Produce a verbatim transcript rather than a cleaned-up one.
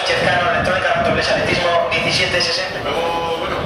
Diez K no electrónica, no toques atletismo, diecisiete sesenta. Luego, bueno,